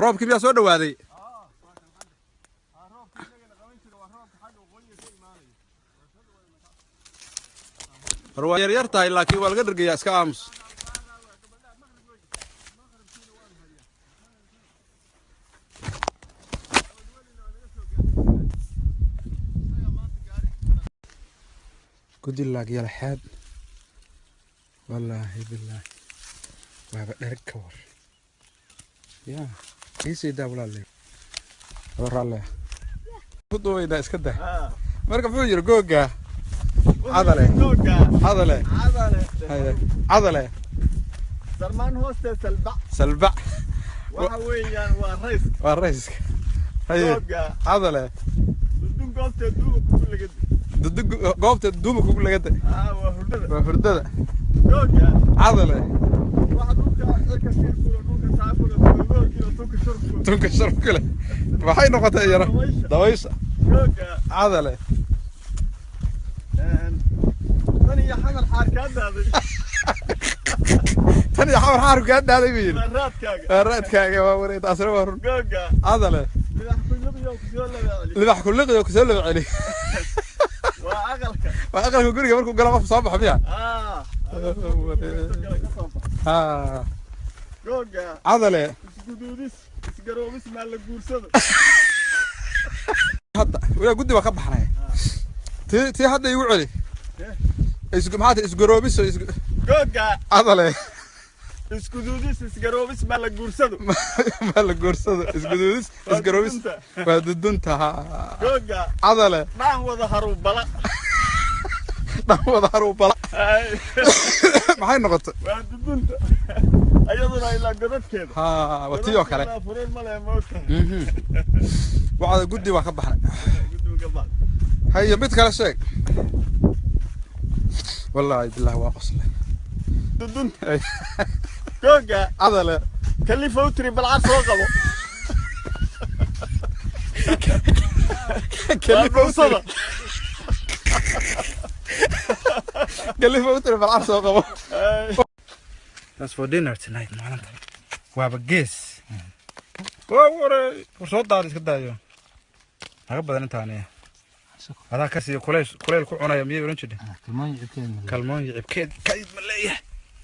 Roobkii miyaa soo dhawaaday? Roobka inagana qaban jira waa roobka xagga waqooyiga ka imaanaya. War waa yar yar tahay, laakiin waa laga dhergayaa. Iska aamus. Gudilaag yalxaad, wallaahi bilaahi, waaba dhereg. Ka war ya iisii daa, walaaley, laba raalle ku duubaynaa. Iska dah. Marka muxuu yiri googa? Cadale. Googa. Cadale. Cadale. Haye. Cadale. Sarmaan hoosteed salbac. Salbac. Waxa weeyaan waa rayska. Waa rayska. Haye. Googa. Cadale. Dudun goobteed duuba kugu lagadi. Dudu goobta duuma kugu lagada. Waa hurdada. Waa hurdada. Googa. Cadale. Waxa dhulka cirka shirkula, dhulka saakula, duugoolkiina tunka shurfku. Tunka sharaf kule maxay noqotay iyana? Dabaysha. Dabaysha. Googa. Cadale. Tan iyo xamar xaar kaa daaday. Tan iyo xamar xaarku kaa daaday buu yidhi. Waa raadkaaga. Waa raadkaaga, waa wareeg, taasina waa run. Googa. Cadale. Libax kulliqiyo kusoo laba celi. Libax kulliqiyo kusoo laba celi. Waa aqalka. Waa aqalka guriga markuu galo qofku soo baxo miya? Ah. Ka soo bax. Ha. Googa. Cadale. Isguduudis isgaroobis maa la guursado. Hadda walaa guddi baa ka baxnay. Tii hadda igu celi. Isgu maxaa tii isgaroobiso isgu Googa. Cadale. Isguduudis isgaroobis maa la guursado. Maa la guursado, isguduudis Waa isgaroobis. dudunta. Waa dudunta, ha. Googa. Cadale. Dhaan wada haruubala. Dhan wada haruubala. Ay, maxay noqotay? Waa dudunta ayaduna ilaa godadkeeda. Ha, waa tii oo kale. Godadkeeda furuur ma leh, moogtahay. Wacda guddi baa ka baxnay. Guddiga bax. Haye, mid kale sheeg. Wallaahi billahi, waa qoslay. Dudunta. Ay. Googa. Cadale. Kalifa u tiri balcad soo qabo. Waa Kalifa u dhuusada. tiri, kalifa u tiri balcar soo qabo. Ay. That's for dinner tonight. Maalinta waaba gees. Waa waray, war soo daada, iska daayo, naga badan intaani adaa ka siiyo. Kulayl kulayl ku cunaya miyay oran jirtay? Kalmoon yicibkeed kayd ma leeyahay.